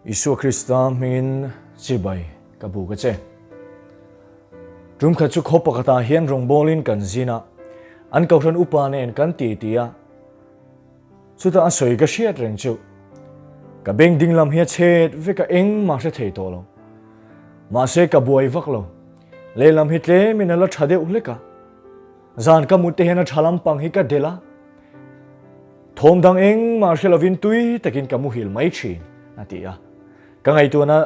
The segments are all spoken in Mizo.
Isua Krista hmingin chibai ka buk a che. Tumkhat chu khaw pakhatah hian rawngbawlin kan zin a, an kohhran upa nen kan ti ti a, chutah a sawi ka hriat reng chu. Ka beng ding lam hi a chhet vek a, engmah hre thei tawh lo. Mahse ka buai vak lo. Lehlam hi tlemin a la tha deuh hlek a. Zan ka mut te hian a tha lampang hi ka delh a, thawm dang engmah hre lovin tui takin ka muhil mai thin, a ti a. Ka ngaihtuahna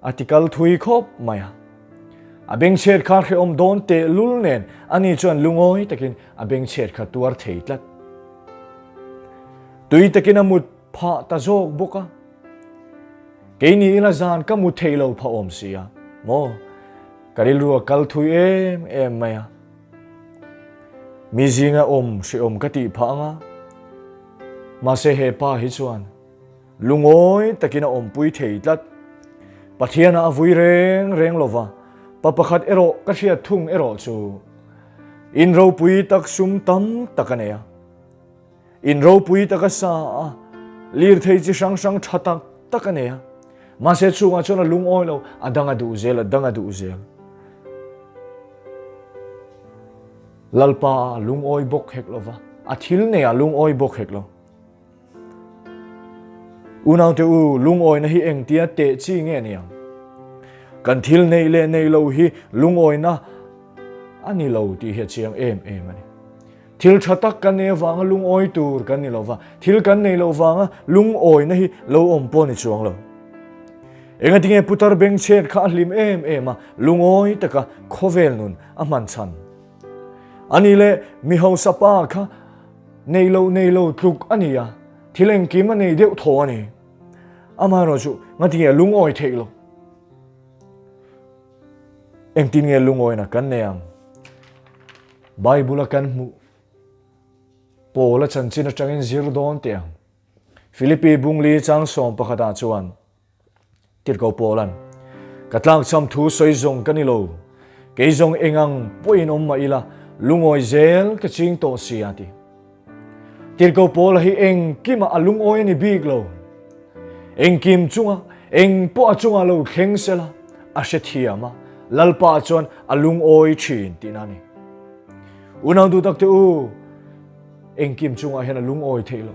a ti kal thui khawp mai a. A bengchhiat kha hrehawm dawn tehlul nen ani chuan lungawi takin a bengchhiat kha tuar thei tlat. Tui takin a mut phah ta zawk bawk a. Keini ila zan ka mu thei lo phah awm si a, maw? Ka rilru a kal thui em em mai a. Mi zinga awm hrehawm ka tih phah anga, mahse he pa hi chuan lungawi takin a awmpui thei tlat. Pathianah a vui reng reng lova, pa pakhat erawh ka hriat thung erawh chu in ropui tak sum tam tak a nei a. In ropui tak a sa a, lirthei chi hrang hrang tha tak tak a nei a. Mahse chungah chuan a lungawi lo, a dang a duh zel, a dang a duh zel. Lalpa a lungawi bawk hek lo va, a thil nei a lungawi bawk hek lo. Unaute u, lungawina hi engtia teh chi nge ni ang? Kan thil neih leh neih lo hi lungawina a ni lo tih hi a chiang em em a ni. Thil tha tak kan nei avanga lungawi tur kan ni lo va, thil kan nei lo vanga lungawina hi lo awm pawh ni chuang lo. Engatinge putar bengchhet kha a hlim em em a, lungawi taka khawvel nun a hman chhan? Ani leh mi hausa pa kha nei lo nei lo tluk a ni a, thil engkim a nei deuh thaw a ni. Amaherawhchu ngatinge a lungawi theih lo? Engtin nge lungawina kan nei ang? Bible-a kan hmuh Paula chanchin atangin zir dawn teh ang. Philippi bungli chang sawm pakhatah chuan Tirhkoh Paula'n, Ka tlakchham thu sawi zawng ka ni lo, kei zawng engang pawhin awm mah ila, lungawi zel ka ching tawh si a ti. Tirhkoh Paula hi engkimah a lungawi a ni bik lo. Engkim chunga, eng pawh a chunga lo thleng sela, a hrethiam a, Lalpa chuan a lungawi thin tihna a ni. Unau duh takte u, engkim chungah hian a lungawi theih lo.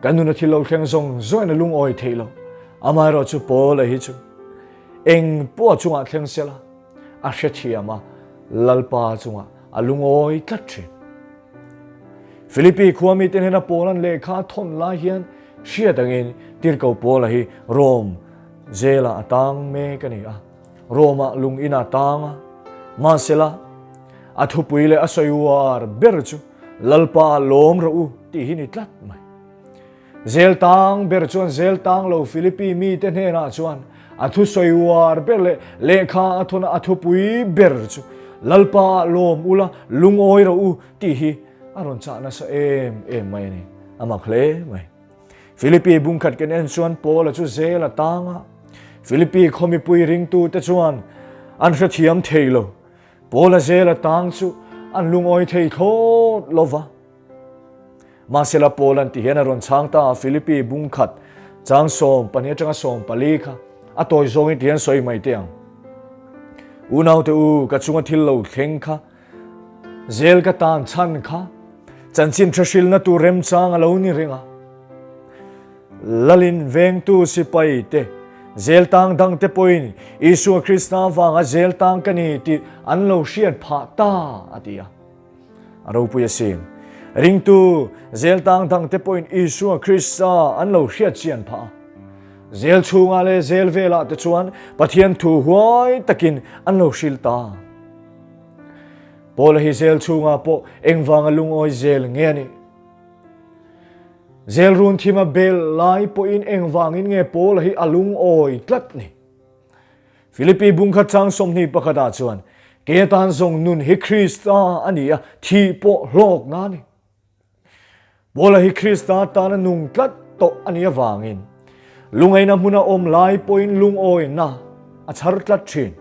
Kan nuna thil lo thleng zawng zawngin a lungawi theih lo. Amaherawhchu Paula hi chu eng pawh a chungah thleng sela, a hrethiam a, Lalpa chungah a lungawi tlat thin. Philippi khua mite hnena Paula'n lehkha a thawn lai hian hriat angin Tirhkoh Paula hi Rome jail-ah a tang mek a ni a, Rome-ah lung inah a tang a. Mahsela, a thupui leh a sawi uar ber chu Lalpa lawm rawh u tih hi ni tlat mai. Zel tang ber chuan zel tang lo Philippi mite hnenah chuan a thusawi uar ber leh lehkha a thawn a thupui ber chu Lalpa lawm ula lungawi rawh u tih hi a rawn chah nasa em em mai a ni. A mak hle mai. Philippi bungkhat kan en chuan Paula chu zel a tang a. Philippi khaw mipui ringtute chuan an hrethiam thei lo. Paula zel a tang chu an lungawi thei thlawt lo va. Mahsela Paul an ti hian a rawn chhang ta a, Philippi bungkhat chang 12 atanga 14 kha a tawi zawngin ti hian sawi mai teh ang. Unaute u, ka chunga thil lo thleng kha, zel ka tan chhan kha, chanchin tha hrilna tur remchang a lo ni reng a. Lalin vengtu sipai te, zel tang dang te pawhin Isua Krista vanga zel tang ka ni tih an lo hriat phah ta, a ti a. A ropui asin. Ringtu zel tang dang te pawhin Isua Krista an lo hriat chian phah a. Zel chhungah leh zel velah te chuan Pathian thu huai takin an lo hrilh ta. Paula hi zel chhungah pawh engvanga lungawi zel nge a nih? Zel run thima bel lai pawhin engvangin nge Paula hi a lungawi tlat ni? Philippi bungkhat chang 21 ah chuan, Kei atan zawng nun hi Krista a ni a, thih pawh hlawkna a ni. Paula hi Krista tana nung tlat tawh a nih avangin lungaina hmuna awm lai pawhin lungawina a chhar tlat thin.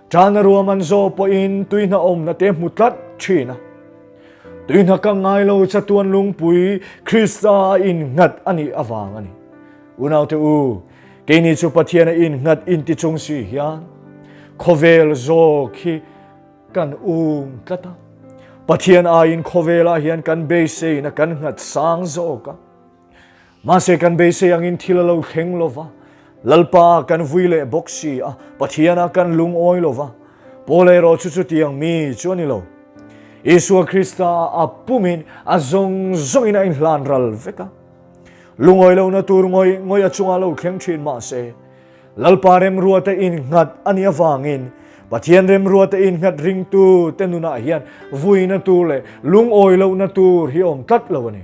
Tana ruam an zawh pawhin tuihna awmna te hmu tlat thin a. Tuihna ka ngai lo chatuan lungpui Krista a innghat a nih avang a ni. Unaute u, Keini chu Pathian a innghat inti chung si hian khawvel zawk hi kan um tlat a. Pathian aiin khawvelah hian kan beiseina kan nghat sang zawk a. Mahse kan beisei angin thil a lo thleng lo va, Lalpa kan vui leh bawk si a, Pathiana kan lungawi lo va. Paul erawh chu chutiang mi chu a ni lo. Isua Krista a pumin a zawng zawngin a inhlan ral vek a. Lungawi lohna tur ngawih ngawih a chungah lo thleng thin mahse, Lalpa remruate innghat a nih avangin Pathian remruate innghat ringtu te nunah hian vuina tur leh lungawi lohna tur hi awm tlat lo a ni.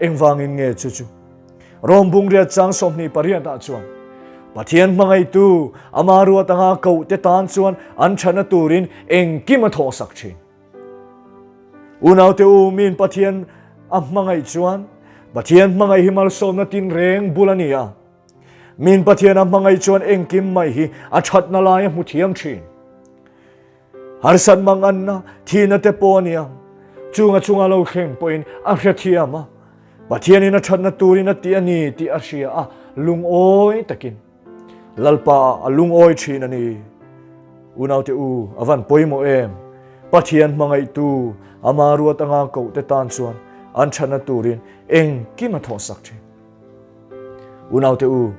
Engvangin nge chu chu? Rom bungriat chang 28 ah chuan Pathian hmangaihtu ama ruat anga koh te tan chuan an thana turin engkim a thawhsak thin. Unaute u min Pathian a hmangaih chuan Pathian hmangaih hi malsawmna tinreng bul a ni a. Min Pathian a hmangaih chuan engkim mai hi a thatna lai a hmu thiam thin. Harsat mang anna thihna te pawh a nia. Chunga chunga lo thleng pawhin a hre thiam a. Pathianin a thatna turin a ti a ni tih a hria a, lungawi takin Lalpa a lungawi thin a ni. Unaute u, a van pawimawh em? Pathian hmangaihtu ama ruat anga koh te tan chuan an thatna turin engkim a thawhsak thin. Unaute u,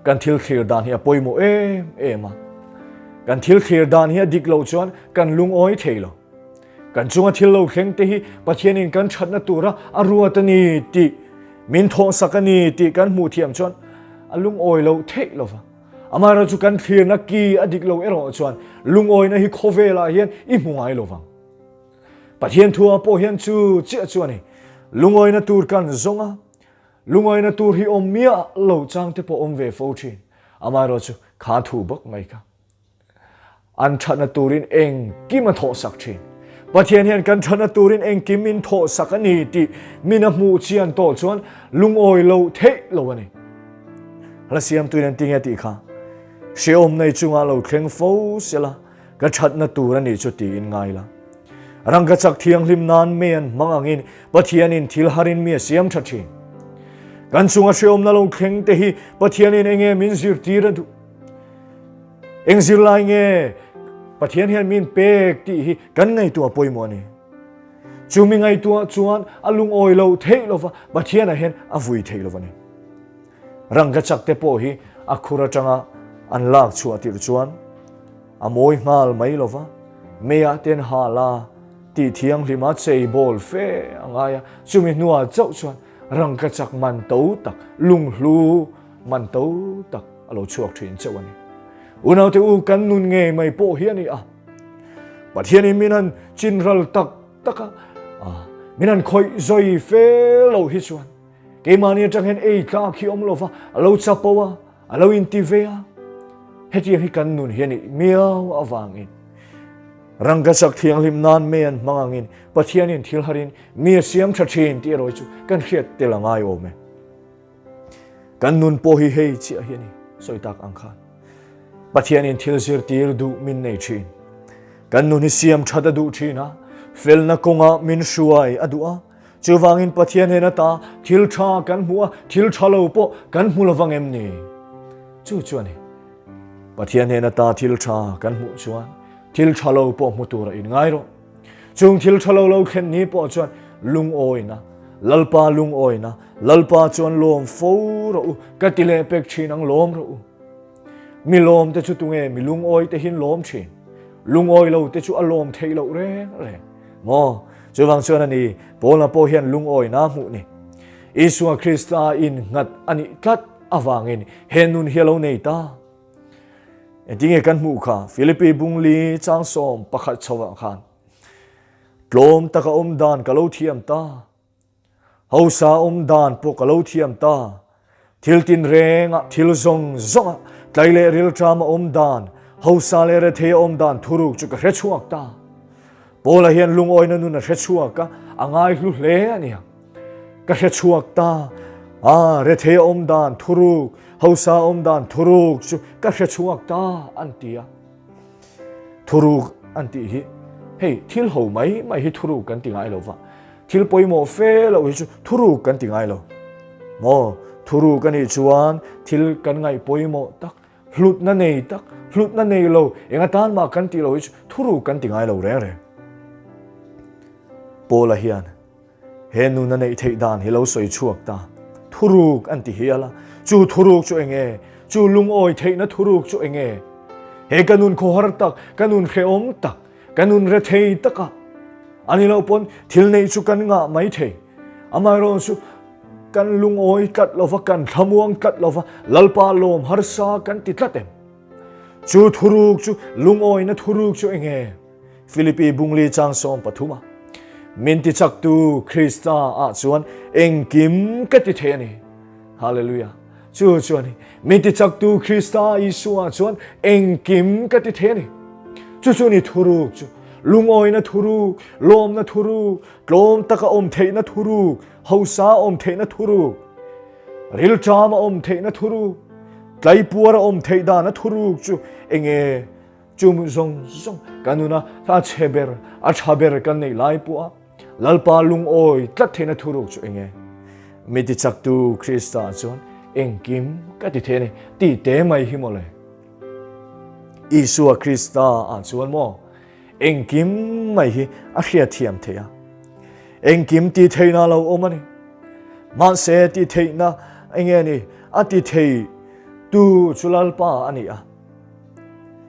kan thil thlir dan hi a pawimawh em em a. Kan thil thlir dan hi a dik loh chuan kan lungawi thei lo. Kan chunga thil lo thleng te hi Pathianin kan thatna tura a ruat a ni tih, min thawhsak a ni tih kan hmuh thiam chuan a lungawi loh theih lo va. Amaherawhchu chu kan thlirna ki a dik lo erawh chuan lungawina hi khawvelah hian i hmu ngai lo vang. Pathian thua pawh hian chu chiah chu a ni. Lungawina tur kan zawng a, Lungaina tur hi awm miah lo chang te pawh awm ve fo thin. Amaherawhchu kha thu bawk mai kha. An thatna turin engkim a thawhsak thin. Pathian hian kan thatna turin engkim in thawhsak a ni tih min a hmuh chian tawh chuan lungawi lo theih lo a ni. Hla siamtuin an ti nge tih kha hrehawm nei chunga lo thleng fo sela ka thatna tur a nih chu tiin ngai la. Rangkachak thianghlim nan mei an hmang angin Pathianin thil harin mi a siam tha thin. Kan chunga hreawmna lo thleng te hi Pathianin enge min zirtir a duh. Eng zirlai nge Pathian hian min pek tih hi kan ngaihtuah pawimawh a ni. Chu mi ngaihtuah chuan a lungawi lo theih lova Pathianah hian a vui theih lo a ni. Rangkachak te pawh hi a khur atanga an lak chhuah tirh chuan A mawi nghal mai lo va, meiah ten hal a, tih thianghlim a chei bawl fe a ngai a, chumi hnuah chauh chuan rangkachak man to tak, lunghlu man to tak a lo chhuak thin chauh a ni. Unaute u, kan nun ngei mai pawh hi a ni a, Pathianin min han chinral tak tak a, min han khawih zawi fe lo hi chuan keimahni atang hian ei tlak hi awm lo va, a lo chapo a, A lo inti ve a, hetiang hi kan nun hi a nih miau avangin rangkachak thianghlim nan mei an hmang angin Pathianin thil harin mi a siam tha thin tih erawh chu kan hriat tel a ngai awm e. Kan nun pawh hi hei chiah hi a ni, sawi tak ang khan. Pathianin thil zirtir duh min nei thin. Kan nun hi siam that a duh thin a, felna kawngah min hruai a duh a, Chuvangin Pathian hnen ata thil tha kan hmu a, thil tha lo pawh kan hmu lovang em ni? Chu chu a ni. Pathian hnen ata thil tha kan hmuh chuan thil tha lo pawh hmu tura inngai rawh. Chung thil tha lo lo thlen ni pawh chuan lungawina, Lalpa lungawina, Lalpa chuan lawm fo rawh u, ka ti leh pek thin ang lawm rawh u. Mi lawm te chu tunge mi lungawi te hin lawm thin. Lungawi lo te chu a lawm theih loh reng reng. Maw? Chuvang chuan a ni, Paula pawh hian lungawi na hmuh ni. Isua Krista in nghat a nih tlat avangin he nun hi a lo nei ta. Engtinge kan hmuh kha Philippi bungli chang 11 chhovah khan tlawm taka awm dan ka lo thiam ta. Hausa awm dan pawh ka lo thiam ta. Thil tin rengah, thil zawng zawngah, tlai leh rilṭam a awm dan, hausa leh rethei a awm dan thuruk chu ka hre chhuak ta. Paula hian lungawina nun a hre chhuak a, a ngaihlu hle a nia. Ka hre chhuak ta. A, rethei a awm dan thuruk, hausa a awm dan thuruk chu ka hre chhuak ta an ti a. Thuruk an tih hi hei thil ho mai mai hi thuruk kan ti ngai lo va. Thil pawimawh fe loh hi chu thuruk kan ti ngai lo. Maw? Thuruk a nih chuan thil kan ngaih pawimawh tak, hlutna nei tak, hlutna nei lo, eng atan mah kan tih lo hi chu thuruk kan ti ngai lo reng reng. Paula hian he nuna neih theih dan hi lo sawi chhuak ta. Thuruk an ti hial a, chu thuruk chu eng nge? Chu lungawi theihna thuruk chu eng nge? He ka nun khawhar tak, ka nun hrehawm tak, ka nun rethei taka a ni loh pawn thil neih chu kan ngah mai thei. Amaherawh chu kan lungawi tlat lova, kan thlamuang tlat lova, Lalpa lawm harsa kan ti tlat em? Chu thuruk chu lungawina thuruk chu eng nge? Philippi bungli chang 13 a min ti chaktu Krista ah chuan engkim ka ti thei a ni. Hallelujah. Chu chu a ni. Min ti chaktu Krista Isua chuan engkim ka ti thei a ni. Chu chu ni thuruk chu. Lungawina thuruk, lawmna thuruk, tlawm taka awm theihna thuruk, hausa awm theihna thuruk, rilṭam a awm theihna thuruk, tlaipuar a awm theih dana thuruk chu enge Chu zawng zawng kan nuna a chhe ber, a tha ber kan neih lai pawh a Lalpa lungawi tlat theihna thuruk chu enge? Mi tichaktu Krista chuan engkim ka ti thei a ni tih te mai hi mawle. Isua Krista ah chuan maw engkim mai hi a hriatthiam theih a. Engkim ti theihna lo awm a ni. Mahse ti theihna enge ni? A ti thei tu chu Lalpa a ni a.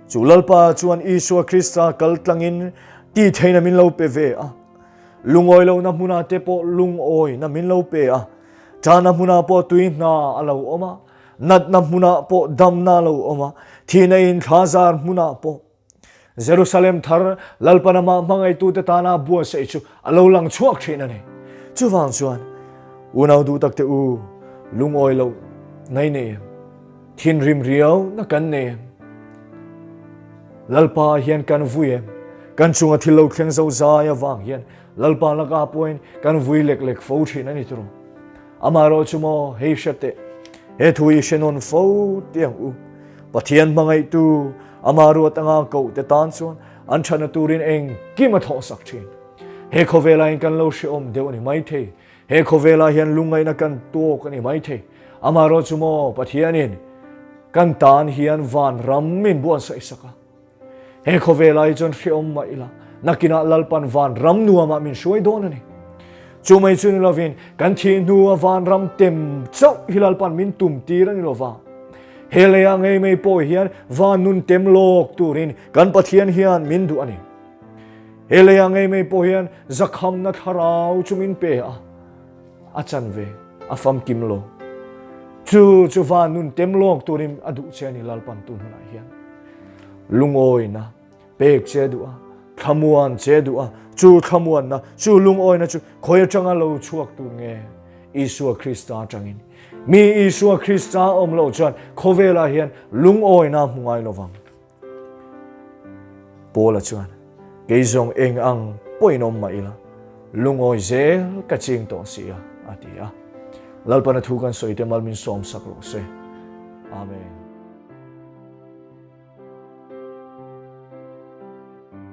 Chu Lalpa chuan Isua Krista kal tlangin tih theihna min lo pe ve a. Lungawi lohna hmunah te pawh lungawina min lo pe a. Ṭahna hmunah pawh tui hna a lo awm a. Natna hmunah pawh damna a lo awm a. Thihna in thla zar hmunah pawh Jerusalem thar Lalpa namah hmangaihtute tana buatsaih chu a lo lang chhuak thin a ni. Chuvang chuan unau duh takte u, lungawi loh nai nei em? Thinrim riau na kan nei em? Lalpa hian kan vui em? Kan chunga thil lo thleng zo zai avang hian Lalpa laka pawhin kan vui lek lek fo thin a ni turu. Amaherawh chu maw hei hre teh, he thu hi hre nawn fo teh ang u. Pathian hmangaihtu ama ruat anga koh te tan chuan an thana turin engkim a thawhsak thin. He khawvelah hian kan lo hrehawm deuh a ni maithei. He khawvelah hian lungngaihna kan tawk a ni maithei. Amaherawh chu maw Pathianin kan tan hian vanram min buatsaihsak a. He khawvelah hi chuan hrehawm mah ila, nakinah Lalpan vanram nuamah min hruai dawn a ni. Chu mai chu ni lovin, kan thih hnua vanram tem chauh hi Lalpan min tum tir a ni lova. He leiah ngei mai pawh hian van nun tem lawk turin kan Pathian hian min duh a ni. He leiah ngei mai pawh hian zakhamna thlarau chu min pe a, a chanve a famkim lo. Chu chu van nun tem lawk turin a duh che a ni Lalpan tun hunah hian. Lungawina pek che duh a, thlamuan che duh a, chu thlamuanna, chu lungawina chu khawi atanga lo chhuak tur nge? Isua Krista atangin. Mi Isua Krista awm loh chuan khawvelah hian lungawina hmu ngai lovang. Paula chuan, Kei zawng eng ang pawhin awm mah ila, lungawi zel ka ching tawh si a, a ti a. Lalpana thu kan sawi te mal min sawmsak rawh se. Amen.